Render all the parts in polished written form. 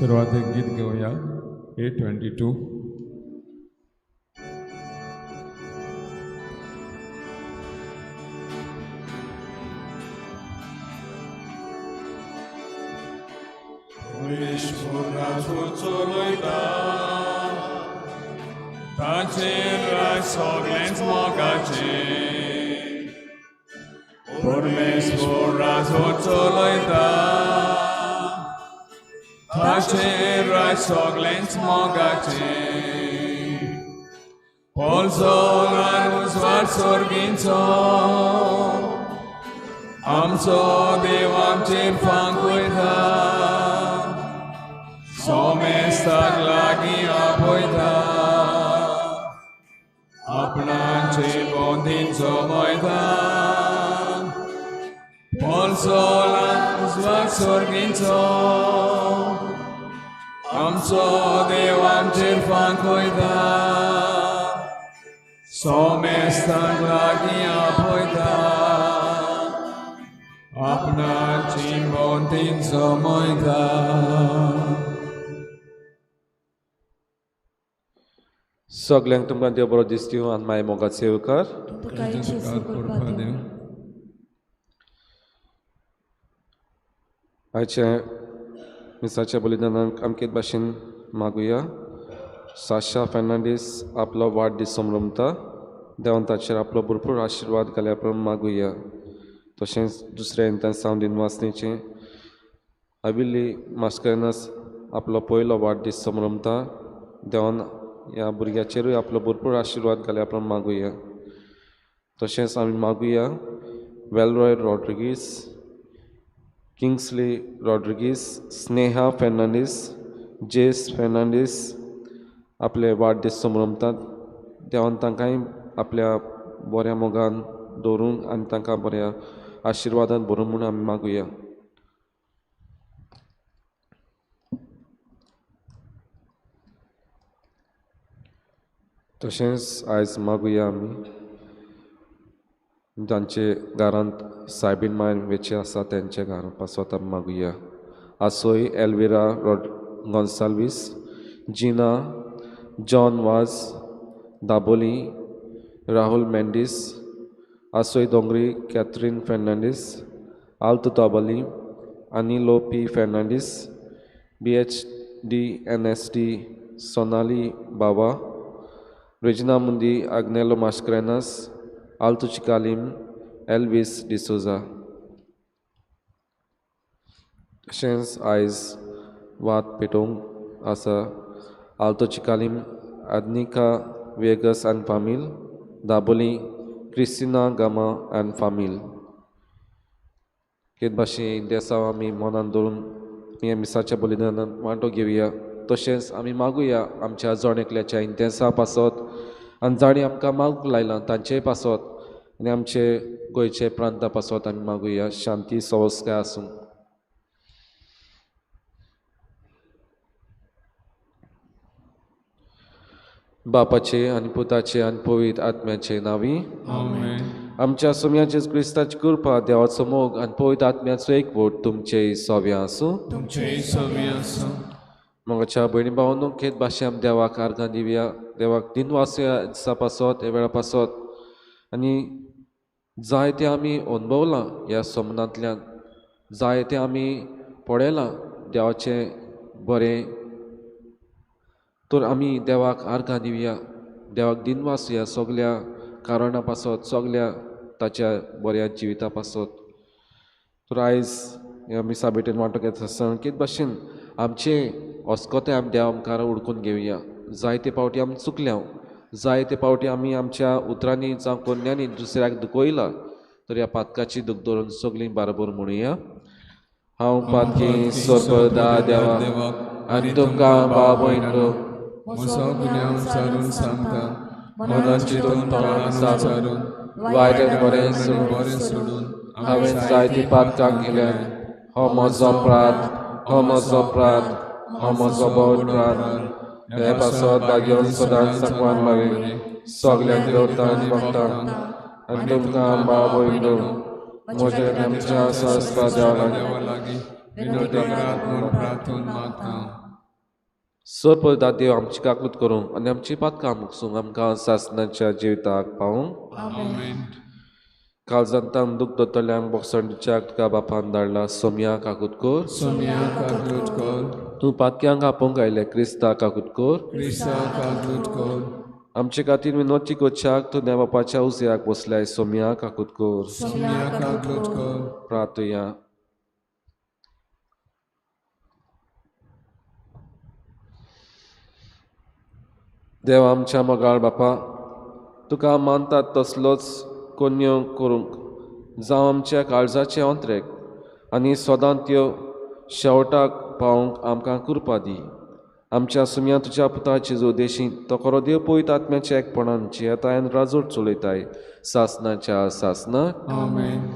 सुरवातेक गीत घेवया 822. परमेश्वर राजू चलयता ताचेर राज सगळेंच मोगाचें. परमेश्वर राजू चलयता ताचेर राज सगळेंच मोगाचें. पोलसोलान उजवाड सोर्गींचो आमचो देव आमचेर फांकयता सोमेस्ताक लागीं आपयता आपणाचे बोंदीन जमयता. पोलसोलान उजवाड सोर्गींचो आमचो देव आमचेर फांकयता सोमेस्ताक लागीं आपयता आपणाची बोंदीन जमयता. सगल्यांक तुमकां देव बरो दीस दिवं आनी मागीर मोगात सेवकार. तुका जेजू कृपा दिवं. आयच्या मिसाच्या बलिदानाक आमके भाशेन मागुया. साशा फर्नांडीस आपलो वाडदीस समरमता, देवान ताचेर आपलो भरपूर आशिर्वाद घाल्या प्रमाण मागुया. तशेंच दुसऱ्या इंतान सावन दिनवासणेचें अविली मास्करेनस आपलो पयलो वाडदीस समरमता, देवान ह्या भुरग्याचेरूय आपलो भरपूर आशिर्वाद घाल्या प्रमाण मागुया. तशेंच आमी मागुया वेलरॉय रॉड्रिगीस, किंग्सली रॉड्रिगीस, स्नेहा फर्नांडीस, जेस फर्नांडीस आपले वाडदीस समरमतात, देवान तांकांय आपल्या बऱ्या मोगान दवरून आनी तांकां बऱ्या आशिर्वादान भरून म्हूण आमी मागुया. तशेंच आयज मागुया आमी जांचे घरांत सायबीन मायन वेचे आसा तेंच्या घरां पासत आमी मागुया. आसोय एल्विरा रॉड गोन्साल्वीस, जिना, जॉन वाज, दाबोली, राहुल मेंडीस, आसोय Dongri, Catherine Fernandes, Alto Dabolim, Anilo P Fernandes, B H D N S D, Sonali Bawa, Regina Mundi, Agnelo Mascarenhas, Alto Chicalim, Elvis D'Souza. तशेंच आयज वात पेटोवंक आसा आल्तो चिकालीम, आदनिका वेगस आनी फामील, दाबोली, क्रिस्टिना गामा आनी फामील. हेच भाशेन देसांव आमी मनान दवरून ह्या मिसाच्या बलिदानान वांटो घेवया. तशेंच आमी मागुया आमच्या जण एकल्याच्या इंतेसां पासत आनी जांणी आमकां मागूंक लायलां तांचेय पासत आनी आमचे गोंयचे प्रांता पासत आमी मागुया. शांती सवस्काय आसूं. बापाचे आनी पुताचे आनी पवित्र आत्म्याचे नांवी आमेन. आमच्या सोम्या जेजू क्रिस्ताची कृपा, देवाचो मोग आनी पवित्र आत्म्याचो एकवट तुमचेय सोव्या आसूं. तुमचेय सोबी आसूं. मोगाच्या भयणी भावांनो, खेत भाशे आमी देवाक आर्गां दिवया, देवाक दिनवासया दिसा पासत, ह्या वेळा पासत आनी जायतें आमी अणभवलां ह्या सोमनांतल्यान, जायतें आमी पळयलां देवाचें बरें. तर आमी देवाक आर्गां दिवया, देवाक दिनवासया सगल्या कारणां पासत, सगल्या ताच्या बऱ्या जिविता पासत. तर आयज ह्या मिसा भेटेन वांटो घेता आसतना कितें भाशेन आमचे अस्कोतें आमी देवा मुखार उडकून घेवया. जायते फावटी आमी चुकल्या, जायते फावटी आमी आमच्या उतरांनी जावं कोन्यांनी दुसऱ्याक दुखयला, तर ह्या पातकाची दुख धरून सगळीं बाराबर म्हणुया. हांव पातकी सोरपदा देवा आनी तुमकां भाव भयणो म्हजो गुन्यांव सारून सांगता, मनान चिंतून तोंडान सारून वायट आनी बरें सोडून बरें सोडून हांवें जायतीं पातकां केल्यात. हो म्हजो अपराध, हो म्हजो अपराध, हो म्हजो भोव अपराध. हे पासत भाग्यवन सदांच सांगवान मारी सगल्यांक देवतान भक्तांक आनी तुमकां भाव भयणो म्हज्या आमच्या सहस्रा देवा देवा लागीं विनोदी करात म्हूण प्रार्थून मागता. सरपदा देव आमची काकूत करूंक आनी आमची पातकां मुकसूंक आमकां सासणाच्या जिविताक पावूंक. आमेन. काळजांतान दूख दोतल्यांक बोगसण दिवच्याक तुका बापान धाडला सोमया काकूत कर. सोमया काकलूट कर. तूं पातक्यांक आपोवंक आयले क्रिस्ता काकूत कर. क्रिस्ता काकलूट कर. आमचे खातीर विनोती कोच्याक तूं देव बापाच्या उजव्याक बसल्याय सोमया काकूत कर. सोमया काकलूट कर. प्रार्थया. देव आमच्या मोगाळ बापा, तुका मानतात तसलोच कोन्यो करूंक जावं आमच्या काळजाचे अंत्रेक आनी सदां त्यो शेवटाक पावोवंक आमकां कृपा दी. आमच्या सुम्या तुज्या पुता जेजू देशी तो खरो देव पवित्र आत्म्याच्या एकपणान जियेतायन राजवट चलयताय सासनाच्या सासना. आमेन.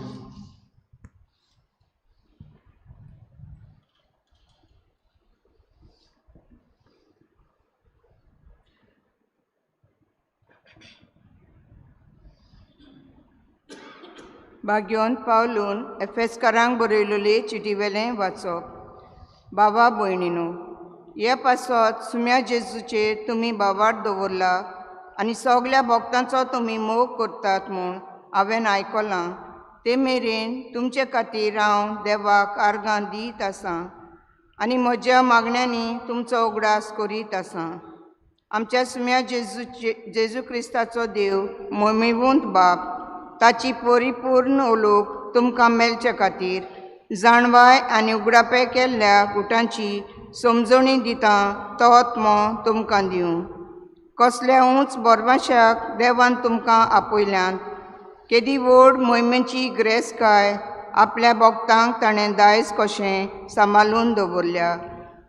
भाग्योन पावलून एफेस्कारांक बरयलेले चिटीवेलें वाचप. बाबा भयणीनो, हे पासत सुम्या जेजूचेर तुमी बावाट दवरला आनी सगल्या भक्तांचो तुमी मोग करतात म्हूण हांवें आयकलां, ते मेरेन तुमचे खातीर हांव देवाक आर्गां दीत आसां आनी म्हज्या मागण्यांनी तुमचो उगडास करीत आसां. आमच्या सुम्या जेजूचे जेजू क्रिस्ताचो देव मोमेवंत बाप ताची परिपूर्ण ओलोक तुमकां मेळचे खातीर जाणवाय आनी उगडापे केल्ल्या गुटांची समजणी दिता तो आत्मो तुमकां दिवं. कसल्या उंच बोरवाशाक देवान तुमकां आपयल्यान, केदी व्हड मोहिमेची ग्रेसकाय आपल्या भक्तांक ताणें दायज कशें सांबाळून दवरल्या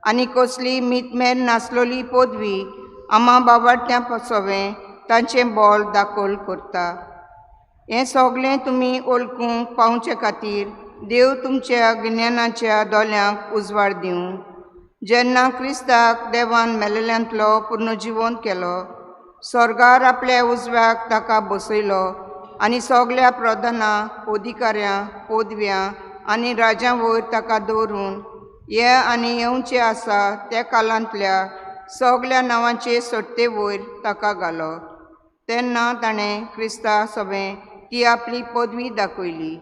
आनी कसली मितमेर नासलोली पदवी आमा बाबाट्या पसोवें तांचें बोल दाखल करता. हें सगळें तुमी वळखूंक पावचे खातीर देव तुमच्या गिन्यानाच्या दोळ्यांक उजवाड दिवं. जेन्ना क्रिस्ताक देवान मेलेल्यांतलो पुर्नजिवन केलो, स्वर्गार आपल्या उजव्याक ताका बसयलो आनी सगल्या प्रधानां, अधिकाऱ्यां, पदव्यां आनी राजां वयर ताका दवरून हे आनी येवचें आसा त्या कालांतल्या सगल्या नांवांचे सट्टे वयर ताका घालो. तेन्ना ताणें क्रिस्ता सवें ती आपली पदवी दाखयली.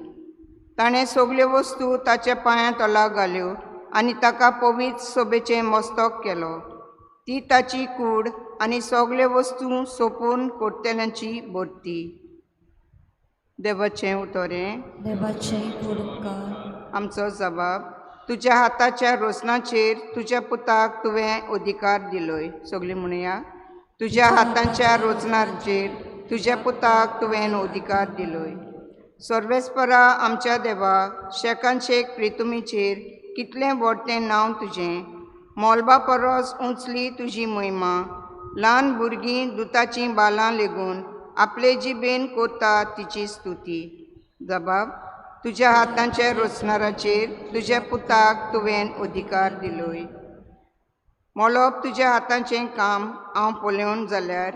ताणें सगल्यो वस्तू ताच्या पांयां तोला घाल्यो आनी ताका पवित्र सोबेचें मस्तक केलो. ती ताची कूड आनी सगल्यो वस्तू सोंपून करतल्यांची भरती. देवाचें उतरें. देवाचें उपकार. आमचो जबाब. तुज्या हाताच्या रोसनाचेर तुज्या पुताक तुवें अधिकार दिलोय. सगळीं म्हणया, तुज्या हाताच्या रोचनाचेर तुज्या पुताक तुवें अधिकार दिलोय. सर्वेस्परा आमच्या देवा, शेकान शेक प्रितुमीचेर कितलें व्हड तें नांव तुजें, मोलबा परस उंचली तुजी महिमा. ल्हान भुरगीं दुताचीं बालां लेगून आपले जिबेन करता तिची स्तुती. जबाब. तुज्या हातांच्या रोचनाराचेर तुज्या पुताक तुवें अधिकार दिलोय. मोलोब तुज्या हातांचें काम हांव पळोवन जाल्यार,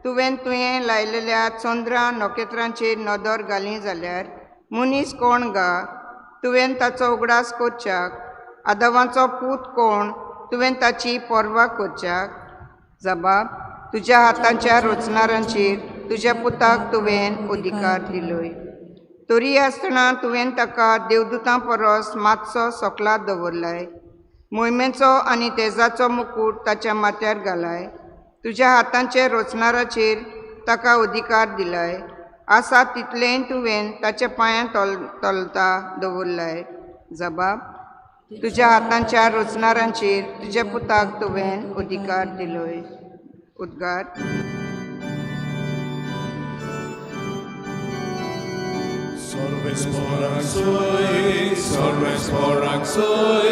तुवें तुवें लायलेल्या चंद्रा नखेत्रांचेर नदर घाली जाल्यार, मनीस कोण गा तुवें ताचो उगडास करच्याक, आदवांचो पूत कोण तुवें ताची पर्वा करच्याक. जबाब. तुज्या हातांच्या रोचनारांचेर तुज्या पुताक तुवें अधिकार दिलोय. तरी आसतना तुवें ताका देवदूतां परस मातसो सकला दवरलाय, मोहिमेचो आनी तेजाचो मुकूट ताच्या माथ्यार घालाय. तुज्या हातांचे रोचनाराचेर ताका अधिकार दिलाय, आसा तितलेंय तुवें ताच्या पांयां तोलता दवरलाय. जबाब. तुज्या हातांच्या रोचनारांचेर तुज्या पुताक तुवें अधिकार दिलोय. उद्गार. Solves por soy, solves por soy,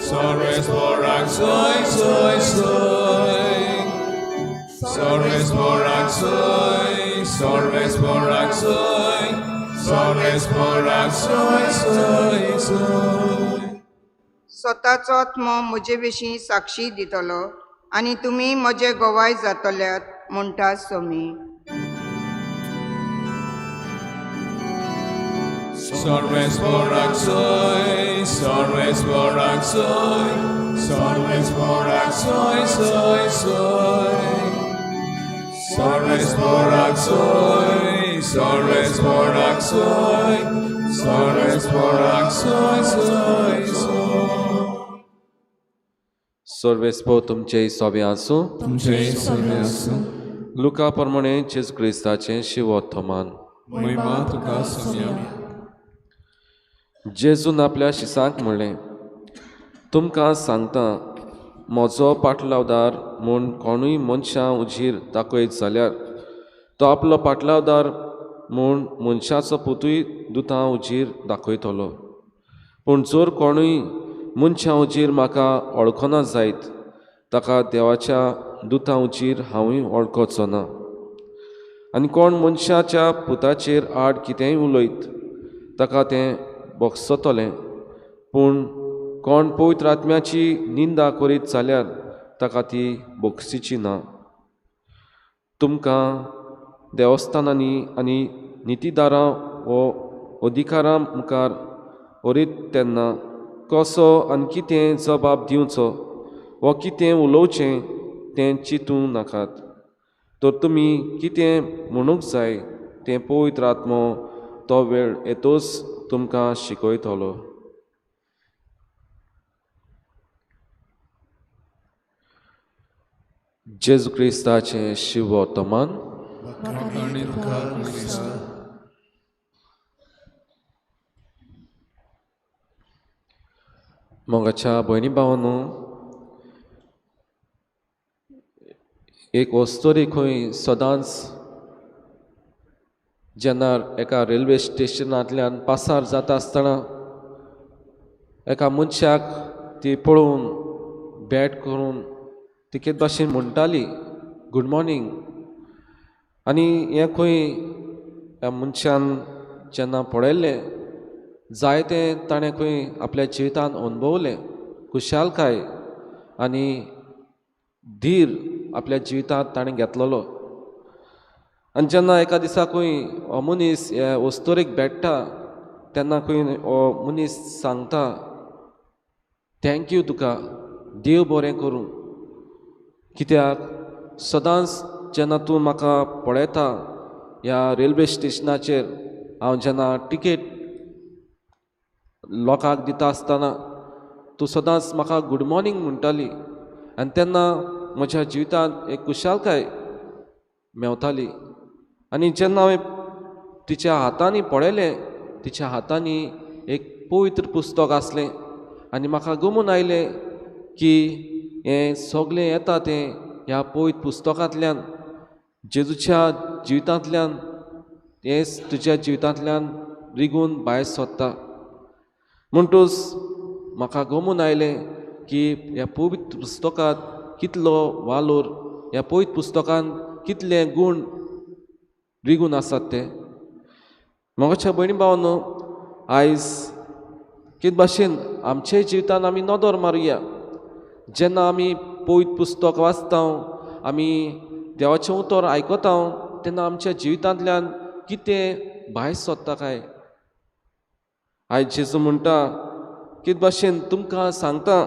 solves por soy, soy, soy. Solves por soy, solves por soy, solves por soy, soy, soy. स्वताचो आत्मो म्हजे विशीं साक्षी दितलो आनी तुमी म्हजे गोवाय जातल्यात म्हणटा Somi. Solves por soy, solves por soy, सर्वेस्पोराक सोय सोय सोय. सर्वेस्पोराक सोय, सर्वेस्पोराक सोय, सर्वेस्पोराक सोय सोय सोय. सर्वेस्पो तुमचे सोबें आसूं. तुमचे सगळे आसूं. लुका प्रमाणे जेजू क्रिस्ताचें शिवोत्थमान. महिमा तुका सोम्या. जेजून आपल्या शिसांक म्हणलें, तुमकां सांगता, म्हजो पाटलावदार म्हूण कोणूय मनशां उजीर दाखयत जाल्यार तो आपलो पाटलावदार म्हूण मनशाचो पुतूय दुतां उजीर दाखयतलो. पूण जर कोणूय मनशां उजीर म्हाका वळखना जायत ताका देवाच्या दुतां उजीर हांवूय वळखचो ना. आनी कोण मनशाच्या पुताचेर आड कितेंय उलयत ताका तें भोगसतलें, पूण कोण पवित्र आत्म्याची निंदा करीत जाल्यार ताका ती भोगसिची ना. तुमकां देवस्थानांनी आनी नितीदारां वो अधिकारां मुखार व्हरीत तेन्ना कसो आनी कितें जबाब दिवचो वो कितें उलोवचें तें चिंतूं नाकात, तर तुमी कितें म्हणूंक जाय तें पवित्र आत्मो तो वेळ येतोच तुमकां शिकयतलो. जेजू क्रिस्ताचें शिवोत्तमान. आनी तुका क्रिस्ता. मोगाच्या भयणी भावांनो, एक वस्तोरी खंय सदांच जेन्ना एका रेल्वे स्टेशनांतल्यान पासार जाता आसतना एका मनशाक ती पळोवन बॅट करून ती कितें भाशेन म्हणटाली, गूड मॉर्निंग. आनी हें खंय ह्या मनशान जेन्ना पळयल्लें जायतें ताणें खंय आपल्या जिवितांत अणभवलें, खुशालकाय आनी धीर आपल्या जिवितांत ताणें घेतलेलो. आनी जेन्ना एका दिसा खंय हो मनीस हे वस्तोरीक भेट्टा तेन्ना खंय हो मनीस सांगता, thank you तुका, देव बरें करूं, कित्याक सदांच जेन्ना तूं म्हाका पळयता ह्या रेल्वे स्टेशनाचेर हांव जेन्ना टिकेट लोकांक दिता आसतना तूं सदांच म्हाका गूड मॉर्निंग म्हणटाली आनी तेन्ना म्हज्या जिवितांत एक खुशालकाय मेवताली. आनी जेन्ना हांवें तिच्या हातांनी पळयलें, तिच्या हातांनी एक पवित्र पुस्तक आसलें आनी म्हाका गमून आयलें की हें सगळें येता तें ह्या पवित्र पुस्तकांतल्यान, जेजूच्या जिवितांतल्यान, हें तुज्या जिवितांतल्यान रिगून भायर सोदता. म्हणटूच म्हाका गमून आयलें की ह्या पवित्र पुस्तकांत कितलो वालोर, ह्या पवित्र पुस्तकांत कितले गूण रिगून आसात ते. म्हज्या भयणी भावांनो, आयज कितें भाशेन आमच्या जिवितांत आमी नदर मारुया. जेन्ना आमी पवित्र पुस्तक वाचता, आमी देवाचें उतर आयकता तेन्ना आमच्या जिवितांतल्यान कितें भायर सोदता काय? आयज जेजू म्हणटा कितें भाशेन तुमकां सांगता,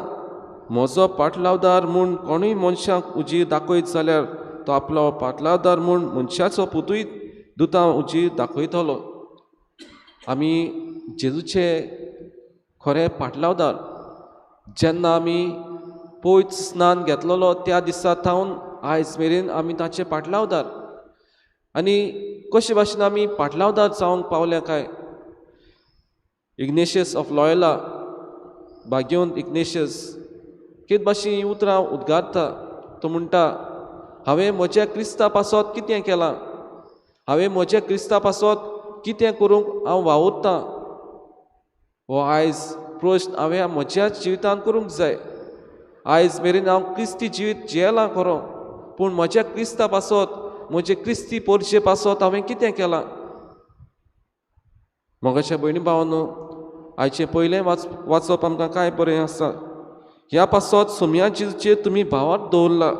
म्हजो पाटलावदार म्हूण कोणूय मनशाक उजीर दाखयत जाल्यार तो आपलो पाटलावदार म्हूण मनशाचो पुतूय दुतां उजीर दाखयतलो. आमी जेजूचे खरे पाटलावदार. जेन्ना आमी पवित्र स्नान घेतलेलो त्या दिसा थावन आयज मेरेन आमी ताचे पाटलावदार. आनी कशे भाशेन आमी पाटलावदार जावंक पावल्या काय? Ignatius of Loyola, Bhagyawant Ignatius कितें भाशेन हीं उतरां उद्गारता. तो म्हणटा, हांवें म्हज्या क्रिस्ता पासत कितें केलां, हांवें म्हज्या क्रिस्ता पासत कितें करूंक हांव वावुरतां, हो आयज प्रश्न हांवें म्हज्या जिवितांत करूंक जाय. आयज मेरेन हांव क्रिस्ती जिवीत जियेलां खरो, पूण म्हज्या क्रिस्ता पासत, म्हजे क्रिस्ती पोरशे पासत हांवें कितें केलां? मोगाच्या भयणी भावांनो, आयचें पयलें वाचप आमकां कांय बरें आसा. ह्या पासत सोमयाचेर तुमी भावार्थ दवरला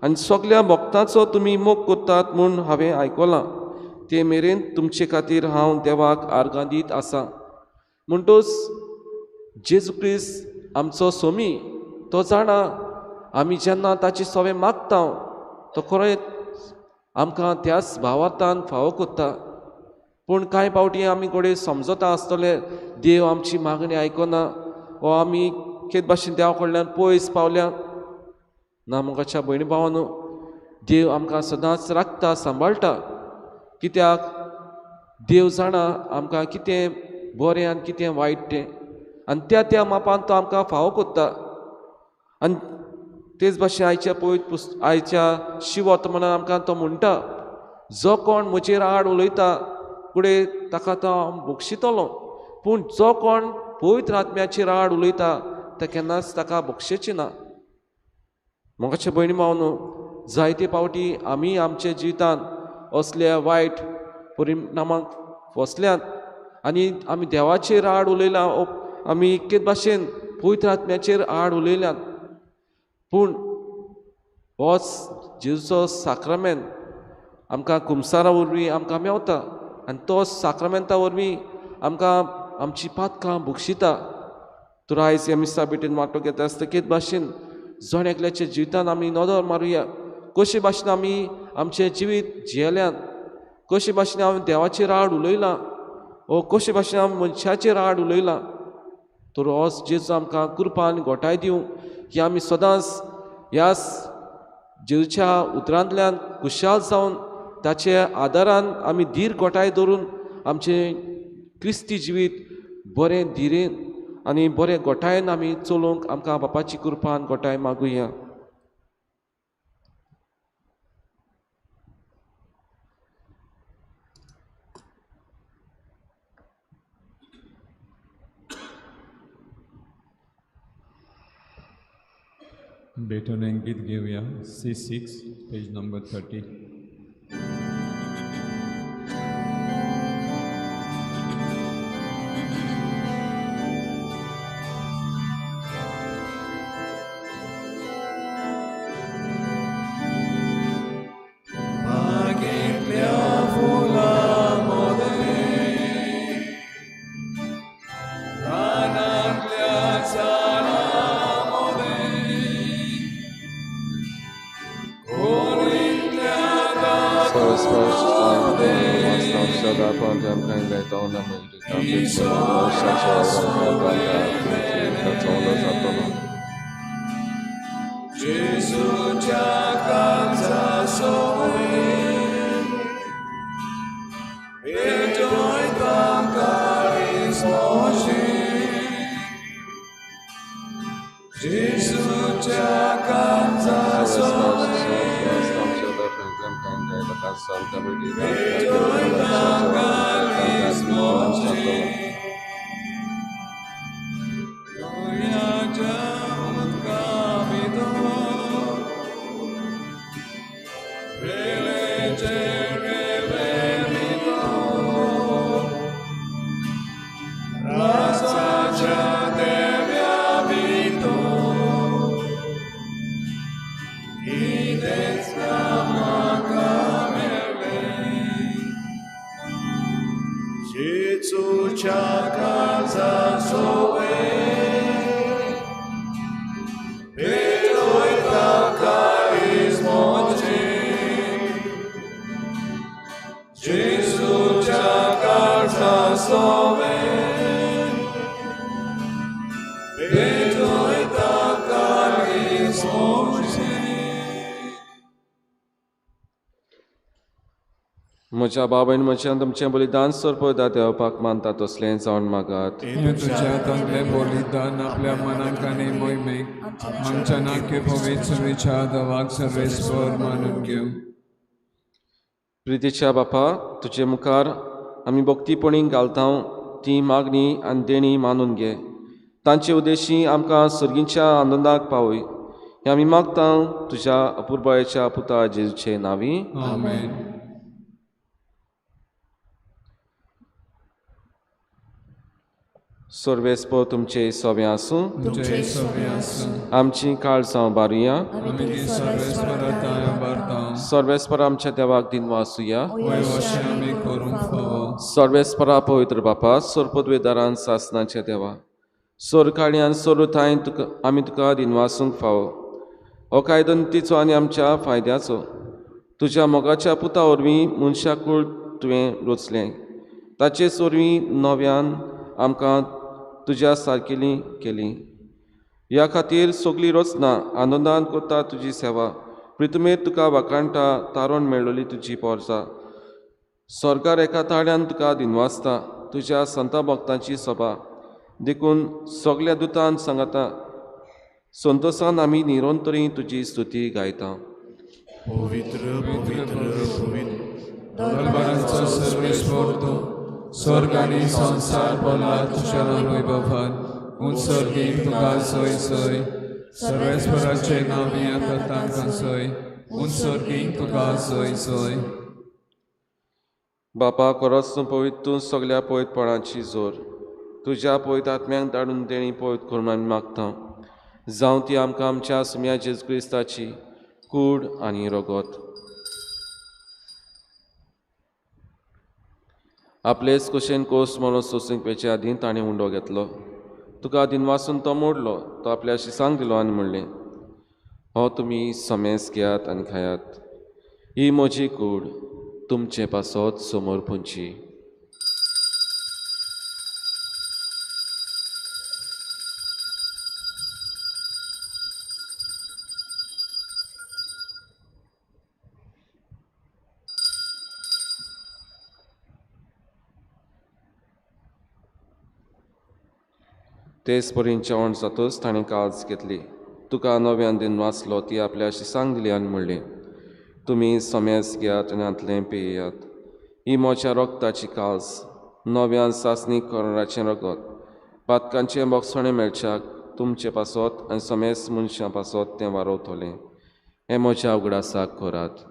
आनी सगल्या भक्तांचो तुमी मोग करतात म्हूण हांवें आयकलां, ते मेरेन तुमचे खातीर हांव देवाक आर्गां दीत आसा. म्हणटूच जेजू क्रिस्त आमचो सोमी, तो तो जाणा आमी जेन्ना ताची सवे मागता तो खरेंच आमकां त्याच भावार्थान फावो कोत्ता. पूण कांय फावटी आमी घडये समजता आसतले देव आमची मागणी आयकना वो आमी केद भाशेन देवा कडल्यान पयस पावल्या ना. मोगाच्या भयणी भावानू, देव आमकां सदांच राखता, सांबाळटा. कित्याक देव जाणा आमकां कितें बरें आनी कितें वायट तें, आनी त्या त्या मापान तो आमकां फावो कोत्ता. आनी तेच भाशेन आयच्या पवित्र आयच्या शिववर्तमानान आमकां तो म्हणटा, जो कोण म्हजेर आड उलयता फुडें ताका तो हांव बक्षितलो, पूण जो कोण पवित्र आत्म्याचेर आड उलयता ते केन्नाच ताका बक्षेचें ना. मोगाचे भयणी भावांनो, जायते फावटी आमी आमच्या जिवितांत असल्या वायट परिणामाक फसल्यात आनी आमी देवाचेर आड उलयला, आमी एकेच भाशेन पवित्र आत्म्याचेर आड उलयल्यात. पूण होच जेजूचो साक्रामेंत आमकां कुमसारा वरवीं आमकां मेवता आनी तो साक्रामेंता वरवीं आमकां आमची पातकां बक्षिता. तर आयज ह्या मिसा भेटेन वांटो घेता आसतना केद भाशेन जण एकल्याच्या जिवितान आमी नदर मारुया, कशे भाशेन आमी आमचें जिवीत जियेल्यात, कशे भाशेन आमी देवाचेर आड उलयलां वो कशे भाशेन आमी मनशाचेर आड उलयलां. तर होच जेजू आमकां कृपा आनी गोठाय दिवं की आमी सदांच ह्या जेजूच्या उतरांतल्यान खुशाल जावन ताचे आदारान आमी धीर गोठाय धरून आमचें क्रिस्ती जिवीत बरें धिरेन आनी बरें गोठायेन आमी चलोवंक आमकां बापाची कृपा आनी गोठाय मागुया. भेटून एक गीत घेवया, C6 page number 30. म्हज्या बाबान म्हज्यान तुमचें बलिदान सोरपदा देवपाक मानता तसलें जावन मागात. तुज्या हातांतलें बलिदान आपल्या मनाक आनी मोहिमेक आमच्या नाक्य पवित्र विचार देवाक सर्वेस्पर मानून घेवं. प्रितीच्या बापा, तुजे मुखार आमी भक्तीपणी घालता ती मागणी आनी देणी मानून घे, तांचे उद्देशी आमकां सर्गीच्या आनंदाक पावय हें आमी मागता तुज्या अपुरबायेच्या पुता जेजूचे नांवी. आमेन. सर्वेस्पर तुमचे सोबें आसूं, आमची काळजां बारुया, सर्वेस्पर आमच्या देवाक दिनवा आसुया. सर्वेस्परा पवित्र बापा, सर्पद्वेदारान सासनाच्या देवा, सोरकाळी आनी सोरुताय तुका आमी तुका दिनवासूंक फावो. हो कायदो नितीचो आनी आमच्या फायद्याचो. तुज्या मोगाच्या पुता वरवीं मनशाकूळ तुवें रचलें, ताचेच वरवीं नव्यान आमकां तुज्या सारकेली केली. ह्या खातीर सगळी रचना आनंदान करता तुजी सेवा. प्रितुमेर तुका वाखाणटा तारण मेळ्ळली तुजी पोरसा. सरकार एका ताळ्यान तुका दिनवासता तुज्या संता भक्तांची सभा. देखून सगल्या दुतान सांगता संतोसान आमी निरंतरी तुजी स्तुती गायता. पवित्र पवित्र पवित्र दरबारांचो सर्वेस्पर तूं, स्वर्ग आनी संवसार भरला तुज्या वैभवान. उत्सर्गीक तुका सोय सोय, सर्वेस्पराचें नांव येता तांकां सोय. उत्सर्गीक तुका सोय सोय. बापा खरोच तूं पवित्र, तूं सगल्या पवित्रपणाची जोर. तुज्या पवित्र आत्म्यांक धाडून देणी पवित्र करून आमी मागता. जावं ती आमकां आमच्या सुम्या जेजू क्रिस्ताची कूड आनी रगत. आपलेच कुशेन कोस म्हणून सोसूंक पेचे आदीं ताणें उंडो घेतलो. तुका दिनवासून तो मोडलो, तो आपल्या शिसांक दिलो आनी म्हणलें, हो तुमी समेस घेयात आनी खायात. ही म्हजी कूड तुमचे पासत समोर पुंची. तेच परीन जेवण जातच ताणें काळज घेतली. तुका नव्यान दिनवासलो, ती आपल्या शिसांक दिली आनी म्हणलें, तुमी समेस घेयात आनी हांतलें पियेयात. ही म्हज्या रगताची काळज, नव्यान सासणी कराराचें रगत. पातकांचें बोगसणें मेळच्याक तुमचे पासत आनी समेस मनशां पासत तें वारवतलें. हें म्हज्या उगडासाक करात.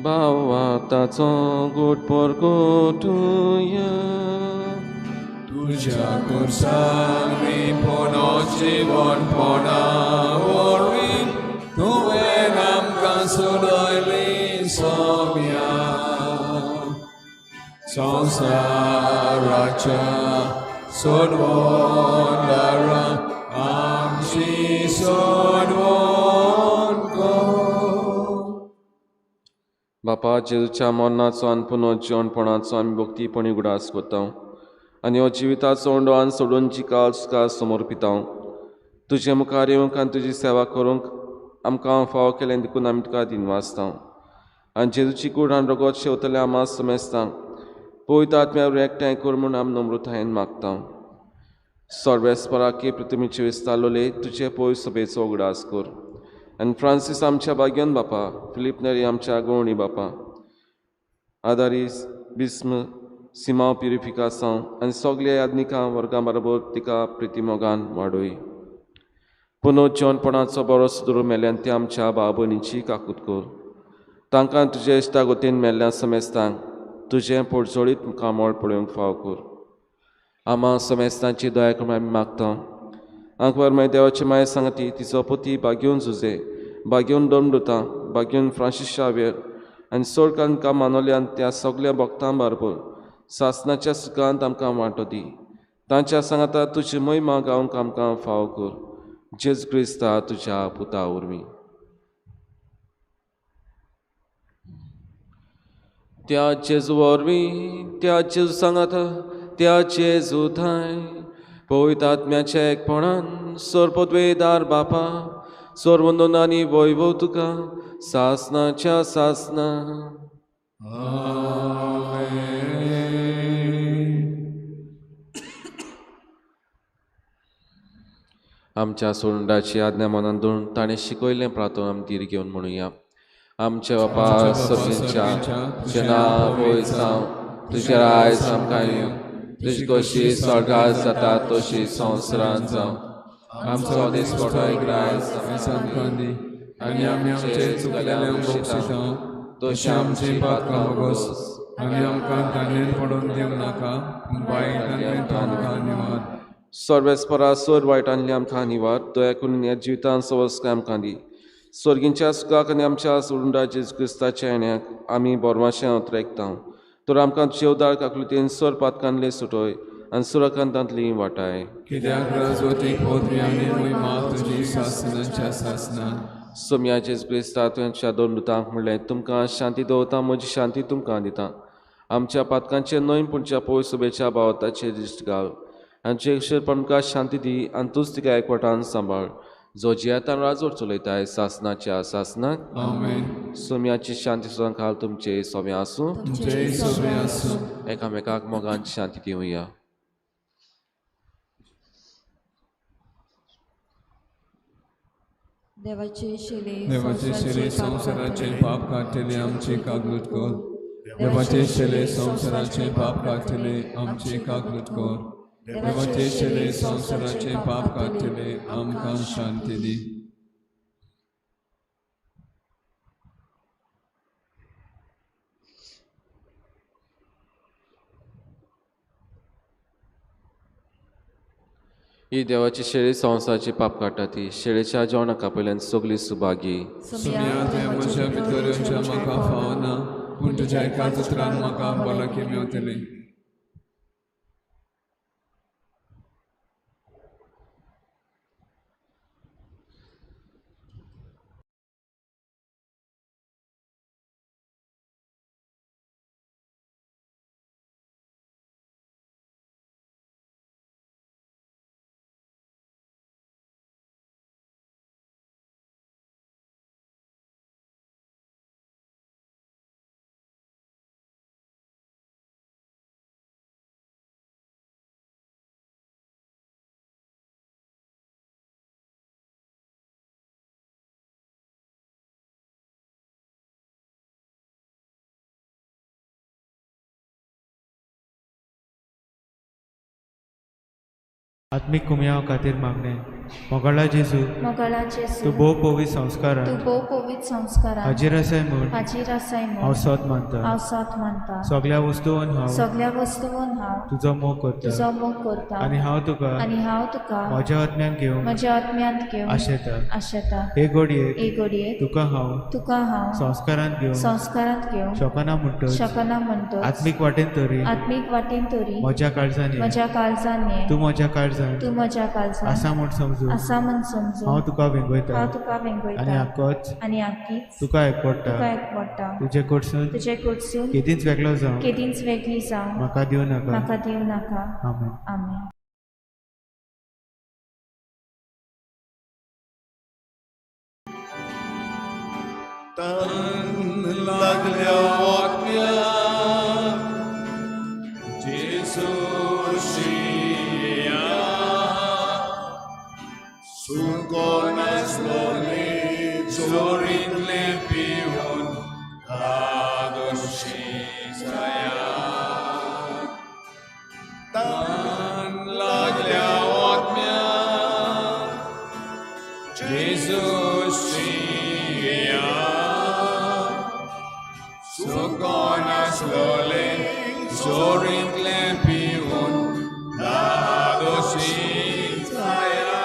भावाताचो गोड परगटुया. तुज्या खुर्सांनी पुनो जिवनपणा वरवीं तुवें आमकां सोडयली सोम्या. संवसाराच्या सोडवणारा आमची सोडवण कर. बापा जेजूच्या मरणाचो आनी पुनो जिवनपणाचो आमी भक्तीपणी उगडास करता आनी हो जिविताचो उंडो आनी सोडून जी काळ तुका समोर पिता. तुजे मुखार येवंक आनी तुजी सेवा करूंक आमकां फावो केलें देखून आमी तुका दिनवासता. आनी जेजूची कूड आनी रगत शेवतले आमा समेस्तांक पवित्र आत्म्या एकठांय कर म्हूण आमी नम्रतायेन मागता. सर्वेस्पराके पृथ्वीचे विस्तारलोले तुजे पवित्र सभेचो उगडास कर. आनी फ्रांसीस आमच्या भाग्यान बापा, फिलीप नेरी आमच्या गोवणी बापा, आदारीस बिस्म सिमांव प्युरिफिकासांव आनी सगल्या याज्ञिकां वर्गां बरोबर तिका प्रितीमोगान वाडय. पुनो जिवनपणाचो बरो सुदरू मेल्ल्यान ते आमच्या भाव भयणीची काकूत कर. तांकां तुजे इश्टागतीन मेल्ल्या समेस्तांक तुजें पोडजोळीत मुखामळ पळोवंक फाव कर. आमा समेस्तांची दया करून आमी मागता. आंकवार मागीर देवाची माया सांगती तिचो पती बागेवन जुजे, बागेवन दमडुता, बागेवन फ्रांसीस शावेर आनी चड कांकां मानवल्यान त्या सगल्या भक्तां बरोबर सासनाच्या सुखांत आमकां वांटो दी. तांच्या सांगाता तुजी महिमा गावंक आमकां फाव कर. जेजू क्रिस्ता तुज्या पुता वरवीं. त्या जेजू वरवीं, त्या जेजू सांगाता, त्या जेजू थांय पवित्र आत्म्याच्या एकपणान सर्वपदवेदार बापा, सर्वंदन आनी वैभव तुका सासनाच्या सासना. आमेन. आमच्या सोंडाची आज्ञा मनान दवरून ताणें शिकयल्लें प्रार्थना आमी धीर घेवन म्हणुया. आमच्या बापा सगळ्यांच्या तुजें नांव पवित्र जावं, तुजें राज आमकां येवं, तुजी कशी स्वर्गात जाता तशी संवसारांत जावं. आमचो दिसपटो आयज आमकां दी आनी आमी आमचे चुकलेल्यांक बक्षिता, तशें आमची पातकां भोगोस आनी आमकां तानेन पडून दिवं नाका, पूण वायटांतल्यान तूं आमकां निवार. सर्वेस्परा सोर वायटांतली आमकां निवार, दया करून ह्या जिवितान सवस्काय आमकां दी. स्वर्गींच्या सुखाक आनी आमच्या सोडून जेजू क्रिस्ताच्या येण्याक आमी बोरमाशें उतरेकता. तर आमकां जेवदार काकलुतीन सोर पातकांतले सुटोय आनी सुरकांतांतली वाटाय. कित्याक राजवटीक पदवी आनी महिमा तुजी सासनाच्या सासना. सोम्या जेजू क्रिस्ता, तुवें दोन दुतांक म्हणलें, तुमकां शांती दवरता, म्हजी शांती तुमकां दिता. आमच्या पातकांचे न्हय पूण पय सुबेच्या भावताचे दिश्ट घाल आनी जे आमकां शांती दी आनी तूंच तिका एकवटान सांबाळ, जो जियेतान राजवट चलयताय सासनाच्या सासनाक. आमेन. सोम्याची शांती सदां तुमचे सोम्या आसूं. तुमचेय सोबे आसूं. एकामेकाक मोगान शांती दिवया. देवाचे शिले देवाचे शिले संवसाराचे पाप काडटले आमची कागलूट कर. देवाचे शिले संवसाराचे पाप काडटले आमची कागलूट कर. देवाचे शिले संवसाराचे पाप काडटले आमकां शांती दी. ही देवाची शेळी संवसाराची पाप काडटा ती शेळीच्या जेवणाका पयल्यान सगळी सुभागी. सुम्या तुवें म्हज्या भितर येवच्या म्हाका फावना, पूण तुज्या एकाच उतरान म्हाका भलायकी मेवतली. आत्मीक कुमयाव खातीर मागणें. मोगाळा जेजू, मोगाळा जेजू, तूं भोव पवित्र संस्कारान तूं भोव पवित्र संस्कारान हाजीर आसाय म्हूण हाजीर आसाय म्हूण हांव सोद मानता. हांव सोद मानता. सगल्या वस्तून हांव सगल्या वस्तून हांव तुजो मोग करता तुजो मोग करता आनी हांव तुका आनी हांव तुका म्हज्या आत्म्यान घेवंक म्हज्या आत्म्यांत घेवंक आशेता. आशेता. हे घडयेक हे घडयेक तुका हांव तुका हांव संस्कारांत घेवंक संस्कारांत घेवंक शकना म्हणटच शकना म्हणटच आत्मीक वाटेन तरी आत्मीक वाटेन तरी म्हज्या काळजान ये. म्हज्या काळजान ये. तूं म्हज्या काळजान तूं म्हज्या काळजान आसा म्हूण समजून आसा म्हूण समजून हांव तुका वेंगयता हांव तुका वेंगयता आनी आकोच आनी आकीच तुका एकवडटा. तुका एकवडटा. तुजे कडसून तुजे कडसून केदींच वेगळो जावं केदींच वेगळी जावं म्हाका दिवं नाका. म्हाका दिवं नाका. आमेन. आमेन. तन लागल्या आत्म्या जेजू शिया सुको नासलोले चोरींतले पिवन धादोशी जाया. तन लागल्या आत्म्या जेजू शिया सुको नासलोले चोरींतले पिवन धादोशी जाया.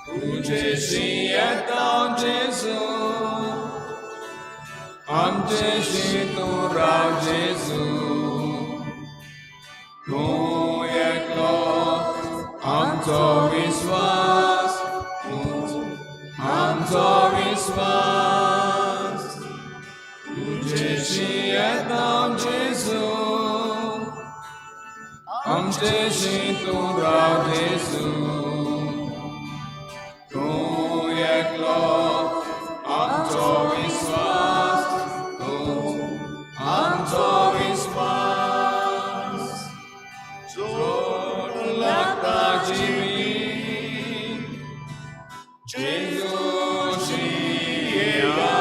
तुजेशी येता जेजू, आमचेशी तूं राव जेजू, तूं एकलो आमचो विस्वास, तूं आमचो विस्वास. तुजेशी येता जेजू, आमचेशी तूं राव जेजू, तूं एकलो आमचो विस्वास, तूं आमचो विस्वास. चोड लागता जिवीत जेजू शिया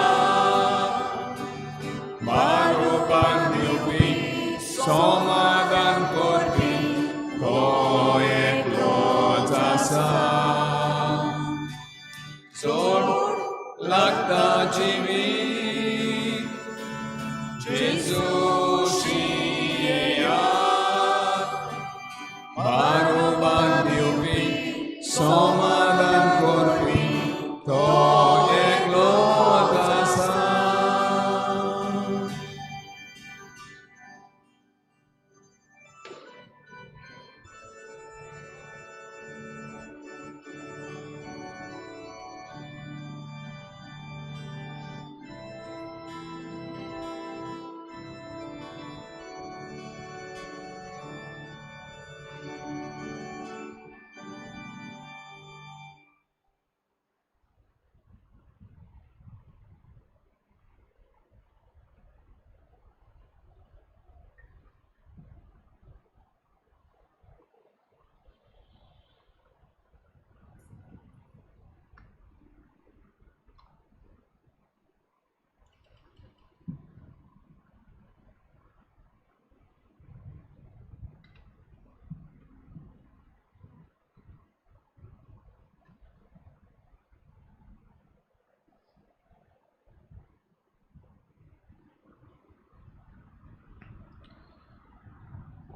बारोबार दिवपी समाधान करपी तो एकलोच आसा. चोड लागता जिवीत जेजूशी येयात बारोबार दिवपी समाधान करपी तो एकलोच आसा.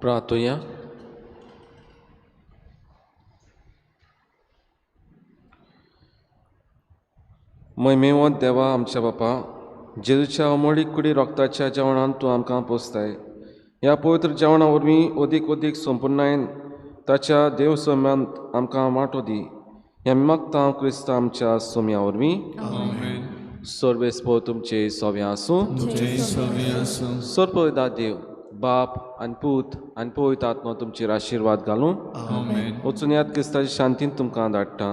प्रार्थुया. महिमेवंत देवा आमच्या बापा, जेजूच्या अमोळीक कुडी रोगताच्या जेवणान तूं आमकां पोसताय. ह्या पवित्र जेवणा वरवीं अदीक अदीक संपुर्णायेन ताच्या देव सोम्यांत आमकां वांटो दी. हें मागता क्रिस्तांव आमच्या सोम्या वरवीं. सर्वेस्पो तुमचे सोव्या आसूं. सर्व देव बाप आनी पूत आनी पवित्र आत्मो तुमचेर आशिर्वाद घालूं. वचून याद क्रिस्ताच्या शांतीन तुमकां धाडटा.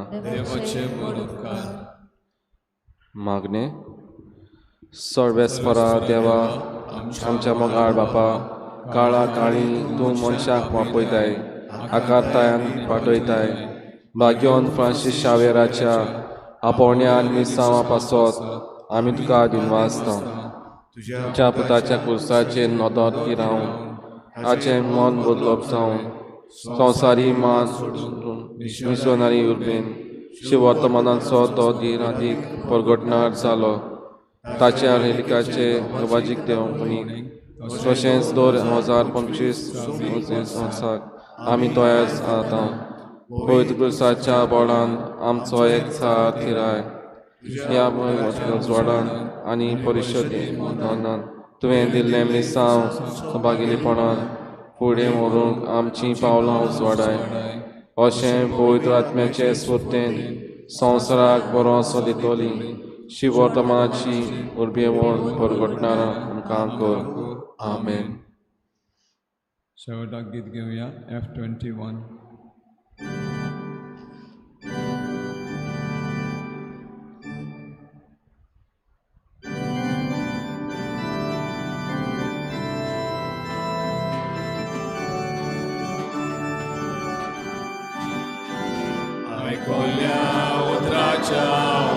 मागणें. सर्वेस्परा देवा आमच्या मोगाळ बापा, काळा काळी तूं मनशाक वापयताय, आकारताय आनी पाठयताय. भाग्योन फ्रांसीस शावेराच्या आपोवण्यान मिसांवा पासत आमी तुका दिनवासता. तुज्या पुताच्या कुर्साचेर नदर किरावन हाचें मन बदलप जावन संवसारी मान सोडून मिशनरी उर्बेन शिवर्तमानाचो तो धीरादीक परगटणार जालो. ताच्या रेलिकाचे गबाजीक देवपणी तशेंच 2025 वर्साक आमी तयार जाता. पवित्र कुर्साच्या बोळान आमचो एक सार थिराय. ह्या उजवाडान आनी परिशदेन तुवें दिल्लें मिसांव सभागिलीपणान फुडें व्हरूंक आमचीं पावलां उजवाडाय. अशें पवित्र आत्म्याचे स्फुर्तेन संवसाराक बरो असो दितली शिवर्तमानाची उर्बेवण परगटणारा आमकां कर. आमेन. शेवटाक गीत घेवया F21. आयकोल्या उतराच्या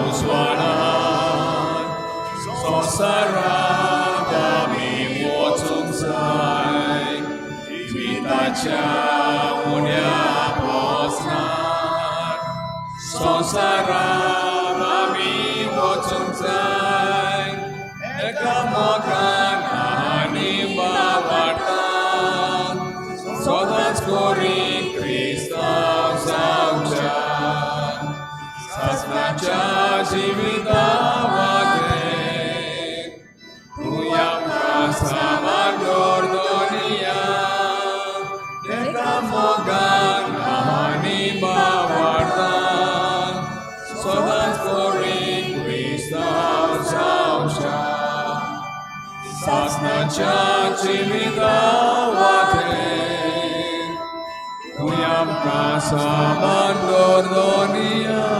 उजवाडान संवसारांत आमी वचूंक जाय. जिविताच्या उण्या पोसनात संवसारांत आमी वचूंक जाय. एका मोगान आनी बाबाटान सदांच करी क्रिस्तांव जावच्या सासणाच्या जिविता वाटेक तूं आमकां सामार दवरया. एका मोगान आनी बाबाटान सदांच करी क्रिस्तांव जावच्या सासणाच्या जिविता वाटेक तूं आमकां सामार दवरया.